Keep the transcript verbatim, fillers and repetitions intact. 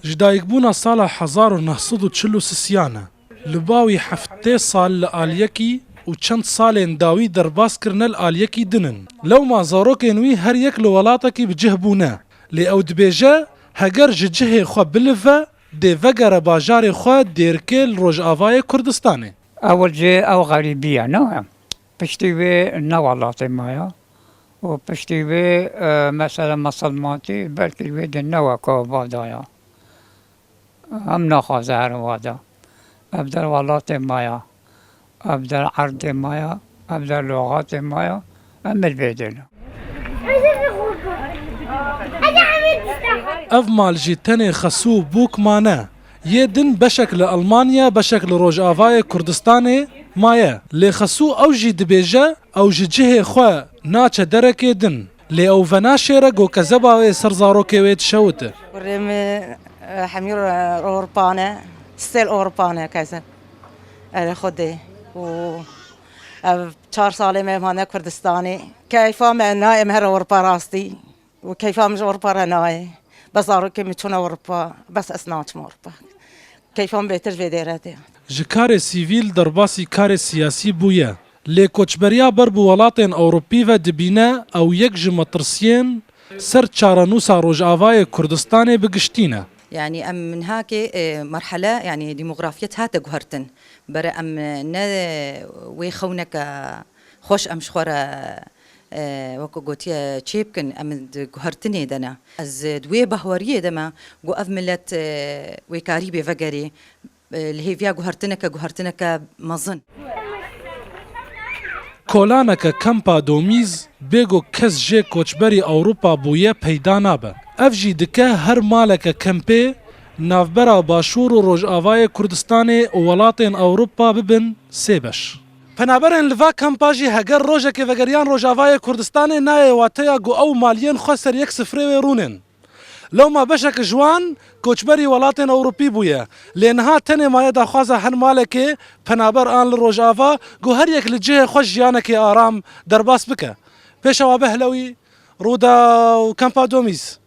Ji dayikbûna sala hezar û neh sed û çil û sisiyan e. Li bawî heftê sal li aliyekî û çend salên dawî derbas kirine li aliyekî din in. Lewma zarokên wî her yek li welatekî bi cih bûne. Lê ew dibêje, heger ji cihê xwe bilive, dê vegere bajarê xwe Dêrikê li Rojavayê Kurdistanê. Ewil jî ew xerîbî ye, ne? Piştî wê ne welatê me ya. Û piştî wê, e, mesela misilmantî, belkî wê di neweka va da ya. Em naxwaze herin wa da. Ev der welatê me ya. Ev der erdê me ya. Ev der loxatê me ya. Em li vê dê ne. Ev mal jî tenê Xesû û Bûk mane. Yê din beşek li Elmanya, beşek li Rojavayê Kurdistanê maye. Lê Xesû ew jî dibêje, ew ji cihê xwe naçe derekê din. Lê ew venaşêre ku kezeba wê ser zarokê wê dişewite. Kurê min, e, hemî, e, Ewropa ne, sêl Ewropa ne kezeb. Erê Xwedê. Û ev çar salê me mane Kurdistanê. Keyfa me nayê em here Ewropa rastî. Û keyfa min ji Ewropa re nayê. Bes zarokê min çûne Ewropa, bes ez naçim Ewropa. Keyfa min bêtir ji vê dêre tê. Ji karê sivîl derbasî karê siyasî bûye. Lê koçberiya ber bi welatên Ewropî ve dibîne ew yek ji metirsiyên ser çarenûsa Rojavayê Kurdistanê bi giştî ne. Yanî em niha kê, e, merhele, yanî demografiyet hate guhertin. Bere em ne wê xewneke xweş em ji xwe re, e, wekî gotiye çê bikin, em di guhertinê de ne. Ez di wê bahweriyê de me ku ev milet, e, wê karî bê vegerê, e, li hêviya guhertineke, guhertineke mezin. Kolaneke kempa Domîz bê ku kes jê koçberî Ewropa bûye peyda nabe. Ev jî dike her maleke kempê navbera Başûr û Rojavayê Kurdistanê û welatên Ewropa bibin sê beş. Penaberên li va kampa jî heger rojekê vegeriyan Rojavayê Kurdistanê nayê wateya ku ew maliyên xwe ser yek sifrê wê rûnên. Lewma beşek ji wan koçberî welatên Ewropî bûye. Lê niha tenê maye daxwaza her malekê penaber an li Rojava ku her yek li cihê xwe jiyanekê aram derbas bike. Pêşewa Behlewî, Rûdaw, Kampa Domîz.